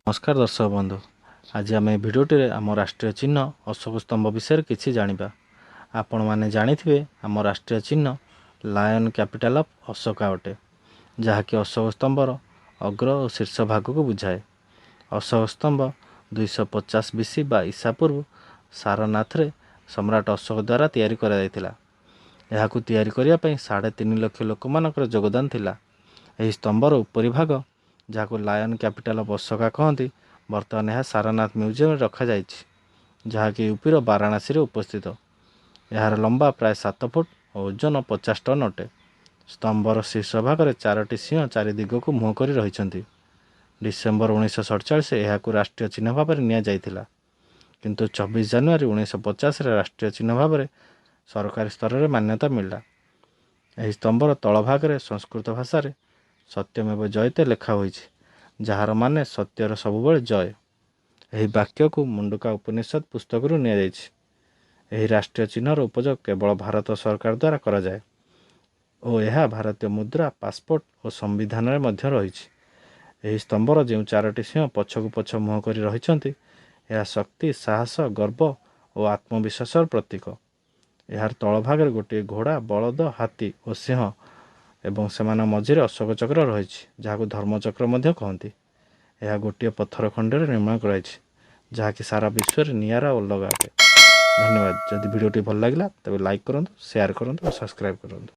ନମସ୍କାର ଦର୍ଶକ ବନ୍ଧୁ, ଆଜି ଆମେ ଏ ଭିଡ଼ିଓଟିରେ ଆମ ରାଷ୍ଟ୍ରୀୟ ଚିହ୍ନ ଅଶୋକ ସ୍ତମ୍ଭ ବିଷୟରେ କିଛି ଜାଣିବା। ଆପଣମାନେ ଜାଣିଥିବେ, ଆମ ରାଷ୍ଟ୍ରୀୟ ଚିହ୍ନ ଲାୟନ୍ କ୍ୟାପିଟାଲ ଅଫ୍ ଅଶୋକା ଅଟେ, ଯାହାକି ଅଶୋକ ସ୍ତମ୍ଭର ଅଗ୍ର ଓ ଶୀର୍ଷ ଭାଗକୁ ବୁଝାଏ। ଅଶୋକ ସ୍ତମ୍ଭ 250 ବିସି ବା ଇସା ପୂର୍ବ ସାରନାଥରେ ସମ୍ରାଟ ଅଶୋକ ଦ୍ୱାରା ତିଆରି କରାଯାଇଥିଲା। ଏହାକୁ ତିଆରି କରିବା ପାଇଁ 3.5 ଲକ୍ଷ ଲୋକମାନଙ୍କର ଯୋଗଦାନ ଥିଲା। ଏହି ସ୍ତମ୍ଭର ଉପରି ଭାଗ, ଯାହାକୁ ଲାୟନ୍ କ୍ୟାପିଟାଲ ଅଫ୍ ଅଶୋକା କହନ୍ତି, ବର୍ତ୍ତମାନ ଏହା ସାରନାଥ ମ୍ୟୁଜିୟମରେ ରଖାଯାଇଛି, ଯାହାକି ୟୁପିର ବାରାଣାସୀରେ ଉପସ୍ଥିତ। ଏହାର ଲମ୍ବା ପ୍ରାୟ 7 ଫୁଟ ଓ ଓଜନ 50 ଟନ୍ ଅଟେ। ସ୍ତମ୍ଭର ଶୀର୍ଷ ଭାଗରେ ଚାରୋଟି ସିଂହ ଚାରି ଦିଗକୁ ମୁହଁ କରି ରହିଛନ୍ତି। ଡିସେମ୍ବର 1947 ଏହାକୁ ରାଷ୍ଟ୍ରୀୟ ଚିହ୍ନ ଭାବରେ ନିଆଯାଇଥିଲା, କିନ୍ତୁ 26 ଜାନୁଆରୀ 1950ରେ ରାଷ୍ଟ୍ରୀୟ ଚିହ୍ନ ଭାବରେ ସରକାରୀ ସ୍ତରରେ ମାନ୍ୟତା ମିଳିଲା। ଏହି ସ୍ତମ୍ଭର ତଳ ଭାଗରେ ସଂସ୍କୃତ ଭାଷାରେ "ସତ୍ୟମେବ ଜୟତେ" ଲେଖା ହୋଇଛି, ଯାହାର ମାନେ ସତ୍ୟର ସବୁବେଳେ ଜୟ। ଏହି ବାକ୍ୟକୁ ମୁଣ୍ଡକା ଉପନିଷଦ ପୁସ୍ତକରୁ ନିଆଯାଇଛି। ଏହି ରାଷ୍ଟ୍ରୀୟ ଚିହ୍ନର ଉପଯୋଗ କେବଳ ଭାରତ ସରକାର ଦ୍ୱାରା କରାଯାଏ ଓ ଏହା ଭାରତୀୟ ମୁଦ୍ରା, ପାସପୋର୍ଟ ଓ ସମ୍ବିଧାନରେ ମଧ୍ୟ ରହିଛି। ଏହି ସ୍ତମ୍ଭର ଯେଉଁ ଚାରୋଟି ସିଂହ ପଛକୁ ପଛ ମୁହଁ କରି ରହିଛନ୍ତି, ଏହା ଶକ୍ତି, ସାହସ, ଗର୍ବ ଓ ଆତ୍ମବିଶ୍ୱାସର ପ୍ରତୀକ। ଏହାର ତଳ ଭାଗରେ ଗୋଟିଏ ଘୋଡ଼ା, ବଳଦ, ହାତୀ ଓ ସିଂହ ଏବଂ ସେମାନଙ୍କ ମଝିରେ ଅଶୋକ ଚକ୍ର ରହିଛି, ଯାହାକୁ ଧର୍ମଚକ୍ର ମଧ୍ୟ କହନ୍ତି। ଏହା ଗୋଟିଏ ପଥର ଖଣ୍ଡରେ ନିର୍ମାଣ କରାଯାଇଛି, ଯାହାକି ସାରା ବିଶ୍ୱରେ ନିଆରା ଓ ଅଲଗା ଅଟେ। ଧନ୍ୟବାଦ। ଯଦି ଭିଡ଼ିଓଟି ଭଲ ଲାଗିଲା, ତେବେ ଲାଇକ୍ କରନ୍ତୁ, ସେୟାର କରନ୍ତୁ ଓ ସବସ୍କ୍ରାଇବ୍ କରନ୍ତୁ।